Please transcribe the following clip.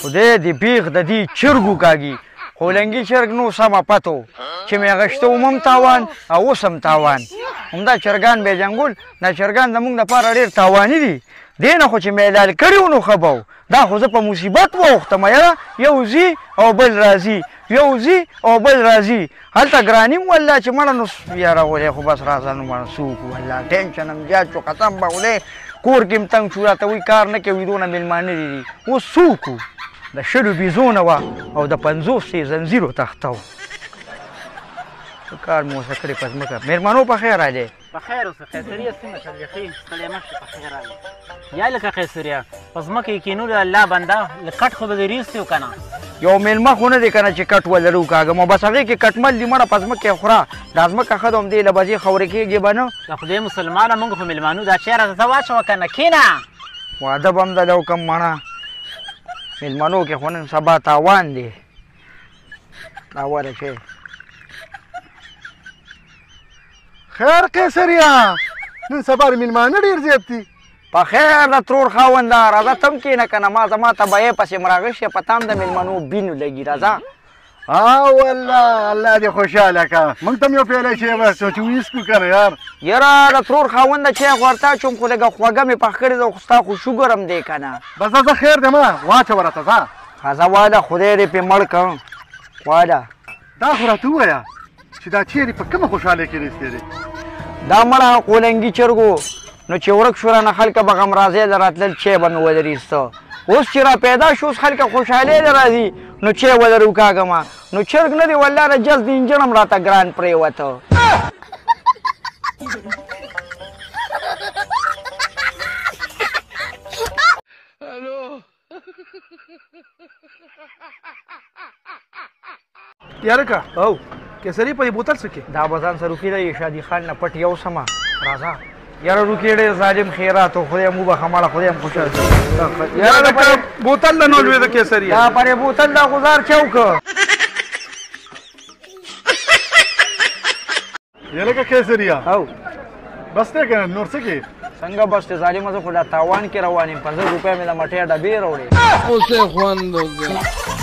خدای دې بیخ د دې چرګو کاږي. قولنګي چرګ نو سمه پتو چې مې غشته وم تاوان او اوس هم تاوان. همدا چرګان بیا جنګول، دا چرګان زموږ دپاره ډېر تاواني دي. دې نه خو چې مې حلال کړي وو نو ښه به و، دا خو زه په مصیبت واوښتم. یاره یو ځي او بل راځي، یو ځي او بل راځي، هلته ګراني هم والله چې مړه نو یاره ولې خو بس راځه نو مړه څه وکړو والله ټینشن هم زیات شو. قسم به خدای کور کې هم تنګ شو، راته وایي کار نه کوي دونه مېلمانه دي دي. اوس څه وکړو؟ د 20 بیزو نه وه او د 50 یې زنځیرو تخته وه. څه کار مو ورسره کړی په ځمکه. مېلمنو په خیر راغلی. په خیر اوسه قیصریه، څنګه چل دی؟ ستړی مه شې، په خیر راغلی. یا لکه قیصریه په ځمکه یې کښېنولو، الله بنده له کټ خو به دې ریستی و که نه؟ یو مېلمه خو نه دی که نه چې کټ ولرو کاږم، بس هغې کې کټمل دي مړه په ځمکه یې خوره. دا ځمکه ښه ده، همدې له بجې خاورې کېږي به نه. د خدای مسلمانه موږ خو مېلمانو، دا چای راته ته واچوه که نه؟ کښېنه. واده به هم دله وکړم مړه، مېلمنو کې خو نن سبا تاوان دی. دا واله چای. خیر قیصریه، نن سبا مېلمانه ډېر زیات دي. په خیر د ترور خاونده، راځه ته هم کښېنه که نه، ما زما طبعې پسې مراغه شې، په تا هم د مېلمنو بین لګي. راځه. والله الله دې خوشحاله کړه، موږ ته هم یو پیاله چای بس چې ویسکو که نه یار. یاره د ترور خاونده چای خو ورته اچوم، خو لږه خوږه مې پخ کړې ده، خو ستا خو شوګر هم دی که نه. بس ځه خیر دی، ما واچوه راته ځه. ښه ځه واله، خدای دې پرې مړ کړ. واله دا خو راته ووایه چې دا چیرې په کومه خوشحالۍ کې رېستی دی؟ دا مړه قولنګي چرګو نو چې ورک شو رانه، خلکه به غمرازۍ له راتلل، چای به مې ولرېسته. اوس چې را پیدا شو، اوس خلکه خوشحالۍ له راځي، نو چای ولر وکاږم. نو چرګ نه دی والله، د جز د انجن هم راته ګران پرېوته. یارکه او کیسری په بوتل څه کې؟ دا به ځان سره روکې دی، شادي خان نه پټ یو سمه. راځه یاره روکې، ډېر ظالم خیرات و، خدای مو بخښه مړه، خدای هم خوشحال. یاره لکه بوتل له نو لوېده کیسری. دا پرې بوتل دا ګزار چا وکړ؟ یلکه کیسریا او بس دی که نه نور څه کې؟ څنګه بس دی ظالمه، زه خو لا تاوان کې روان یم. 50 روپۍ مې د مټۍ ډبې راوړې. اوس یې خوند وکړ.